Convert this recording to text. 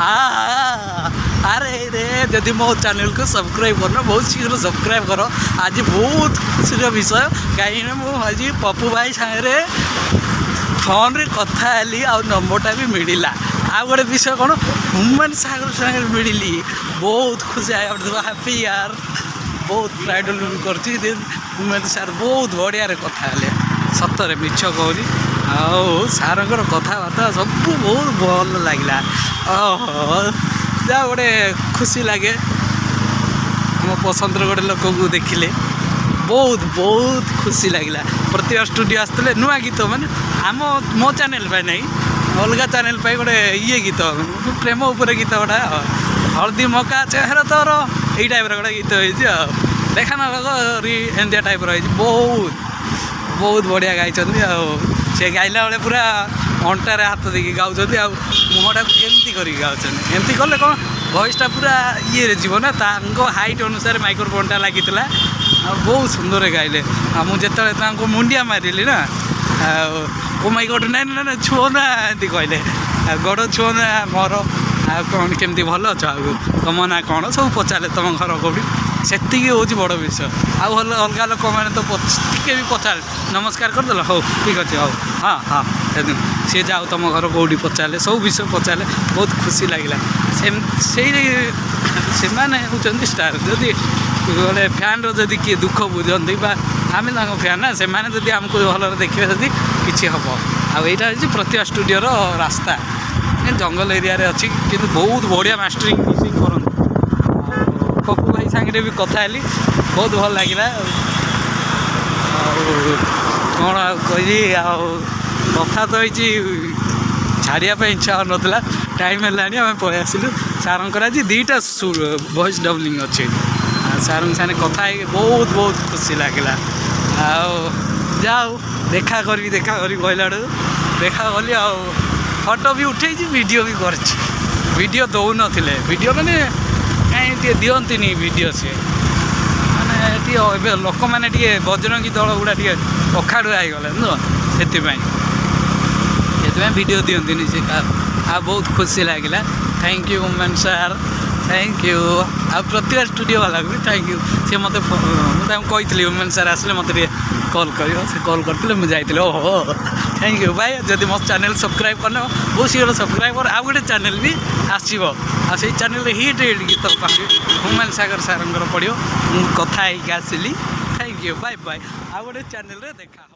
ଆରେ ରେ, ଯଦି ମୋ ଚ୍ୟାନେଲକୁ ସବସ୍କ୍ରାଇବ୍ କରୁନ, ବହୁତ ଶୀଘ୍ର ସବସ୍କ୍ରାଇବ୍ କର। ଆଜି ବହୁତ ଖୁସିର ବିଷୟ, କାହିଁକିନା ମୁଁ ଆଜି ପପୁ ଭାଇ ସାଙ୍ଗରେ ଫୋନ୍ରେ କଥା ହେଲି ଆଉ ନମ୍ବରଟା ବି ମିଳିଲା। ଆଉ ଗୋଟେ ବିଷୟ କ'ଣ, ହ୍ୟୁମାନ୍ ସାଗର ସାଙ୍ଗରେ ମିଳିଲି। ବହୁତ ଖୁସି, ହାପି ୟାର। ବହୁତ ପ୍ରାଇଡ଼ କରୁଛି। ହ୍ୟୁମାନ୍ ସାର୍ ବହୁତ ବଢ଼ିଆରେ କଥା ହେଲେ, ସତରେ ମିଛ କହୁନି। ଆଉ ସାରଙ୍କର କଥାବାର୍ତ୍ତା ସବୁ ବହୁତ ଭଲ ଲାଗିଲା। ଓହୋ, ଯାହା ଗୋଟେ ଖୁସି ଲାଗେ ଆମ ପସନ୍ଦର ଗୋଟେ ଲୋକକୁ ଦେଖିଲେ। ବହୁତ ବହୁତ ଖୁସି ଲାଗିଲା। ପ୍ରତିଭା ଷ୍ଟୁଡ଼ିଓ ଆସିଥିଲେ, ନୂଆ ଗୀତ, ମାନେ ଆମ ମୋ ଚ୍ୟାନେଲ୍ ପାଇଁ ନାହିଁ, ଅଲଗା ଚ୍ୟାନେଲ୍ ପାଇଁ ଗୋଟେ ଇଏ ଗୀତ, ପ୍ରେମ ଉପରେ ଗୀତ ଗୋଟେ, ହଳଦୀ ମକା ଚେହେରା ତୋର, ଏଇ ଟାଇପ୍ର ଗୋଟେ ଗୀତ ହେଇଛି। ଆଉ ଦେଖା ନା ଏମିତିଆ ଟାଇପ୍ର ହେଇଛି। ବହୁତ ବହୁତ ବଢ଼ିଆ ଗାଇଛନ୍ତି। ଆଉ ସେ ଗାଇଲା ବେଳେ ପୁରା ଅଣ୍ଟାରେ ହାତ ଦେଇକି ଗାଉଛନ୍ତି ଆଉ ମୁହଁଟାକୁ ଏମିତି କରିକି ଗାଉଛନ୍ତି। ଏମିତି କଲେ କ'ଣ, ଭଏସ୍ଟା ପୁରା ଇଏରେ ଯିବ ନା। ତାଙ୍କ ହାଇଟ୍ ଅନୁସାରେ ମାଇକ୍ରୋଫୋନ୍ଟା ଲାଗିଥିଲା ଆଉ ବହୁତ ସୁନ୍ଦର ଗାଇଲେ। ଆଉ ମୁଁ ଯେତେବେଳେ ତାଙ୍କୁ ମୁଣ୍ଡିଆ ମାରିଲି ନା, ଆଉ "ଓ ମାଇ ଗଡ଼, ନାଇଁ ନାଇଁ ନାଇଁ, ଛୁଅ ନା", ଏମିତି କହିଲେ। ଆଉ ଗୋଡ଼ ଛୁଅ ନା ମୋର। ଆଉ କ'ଣ, କେମିତି ଭଲ ଅଛ, ଆଉ ତୁମ ନାଁ କ'ଣ, ସବୁ ପଚାରିଲେ, ତୁମ ଘର କେଉଁଠି। ସେତିକି ହେଉଛି ବଡ଼ ବିଷୟ। ଆଉ ଭଲ ଅଲଗା ଲୋକମାନେ ତ ଟିକେ ବି ପଚାରେ, ନମସ୍କାର କରିଦେଲ, ହଉ ଠିକ୍ ଅଛି, ହଉ, ହଁ, ସେଦିନ ସିଏ ଯାଉ, ତୁମ ଘର କେଉଁଠି ପଚାରିଲେ, ସବୁ ବିଷୟ ପଚାରିଲେ, ବହୁତ ଖୁସି ଲାଗିଲା। ସେଇ ସେମାନେ ହେଉଛନ୍ତି ଷ୍ଟାର୍। ଯଦି ଗୋଟେ ଫ୍ୟାନ୍ର ଯଦି କିଏ ଦୁଃଖ ବୁଝନ୍ତି ବା ଆମେ ତାଙ୍କ ଫ୍ୟାନ୍ ନା, ସେମାନେ ଯଦି ଆମକୁ ଭଲରେ ଦେଖିବେ, ଯଦି କିଛି ହେବ। ଆଉ ଏଇଟା ହେଉଛି ପ୍ରତିଭା ଷ୍ଟୁଡ଼ିଓର ରାସ୍ତା। ଏ ଜଙ୍ଗଲ ଏରିଆରେ ଅଛି, କିନ୍ତୁ ବହୁତ ବଢ଼ିଆ ମାଷ୍ଟରିଂ ମିକ୍ସିଂ କରନ୍ତି। ଆଉ ପପୁ ଭାଇ ସାଙ୍ଗରେ ବି କଥା ହେଲି, ବହୁତ ଭଲ ଲାଗିଲା। ଆଉ କ'ଣ ଆଉ କହିବି? ଆଉ କଥା ତ ହେଇଛି, ଛାଡ଼ିବା ପାଇଁ ଇଚ୍ଛା ହେଉନଥିଲା। ଟାଇମ୍ ହେଲାଣି, ଆମେ ପଳେଇ ଆସିଲୁ। ସାରଙ୍କର ଆଜି ଦୁଇଟା ଭଏସ୍ ଡବଲିଂ ଅଛି। ଆଉ ସାରଙ୍କ ସାଙ୍ଗରେ କଥା ହେଇକି ବହୁତ ବହୁତ ଖୁସି ଲାଗିଲା। ଆଉ ଯାଉ ଦେଖା କରିବି, ଦେଖା କରିବି କହିଲା ବେଳକୁ ଦେଖା କଲି। ଆଉ ଫଟୋ ବି ଉଠେଇଛି, ଭିଡ଼ିଓ ବି କରିଛି। ଭିଡ଼ିଓ ଦେଉନଥିଲେ, ଭିଡ଼ିଓ ମାନେ କାହିଁ ଟିକେ ଦିଅନ୍ତିନି ଭିଡ଼ିଓ ସିଏ। ମାନେ ଟିକେ ଏବେ ଲୋକମାନେ ଟିକେ ବଜରଙ୍ଗୀ ଦଳ ଗୁଡ଼ା ଟିକେ ଅଖାଡ଼ୁଆ ହେଇଗଲେ ତ, ସେଥିପାଇଁ ଭିଡ଼ିଓ ଦିଅନ୍ତିନି ସେ କାହା। ଆଉ ବହୁତ ଖୁସି ଲାଗିଲା। Thank you Human sir, thank you. ଆଉ ପ୍ରତିଭା ଷ୍ଟୁଡ଼ିଓ ବାଲାକୁ ବି thank you. ସେ ମୋତେ, ମୁଁ ତାଙ୍କୁ କହିଥିଲି ହ୍ୟୁମାନ୍ ସାର୍ ଆସିଲେ ମୋତେ ଟିକେ କଲ୍ କରିବ। ସେ କଲ୍ କରିଥିଲେ, ମୁଁ ଯାଇଥିଲି। ଓହୋ, thank you ଭାଇ। ଯଦି ମୋ ଚ୍ୟାନେଲ୍ ସବସ୍କ୍ରାଇବ୍ କରିନ, ବହୁତ ଶୀଘ୍ର ସବସ୍କ୍ରାଇବ୍ କର। ଆଉ ଗୋଟେ ଚ୍ୟାନେଲ୍ ବି ଆସିବ ଆଉ ସେଇ ଚ୍ୟାନେଲ୍ରେ ହିଟ୍ ହିଟ୍ ଗୀତ ପାଖେ ହ୍ୟୁମାନ୍ ସାଗର ସାର୍ଙ୍କର ପଡ଼ିବ। ମୁଁ କଥା ହେଇକି ଆସିଲି। Thank you, bye bye. ଆଉ ଗୋଟେ ଚ୍ୟାନେଲ୍ରେ ଦେଖା।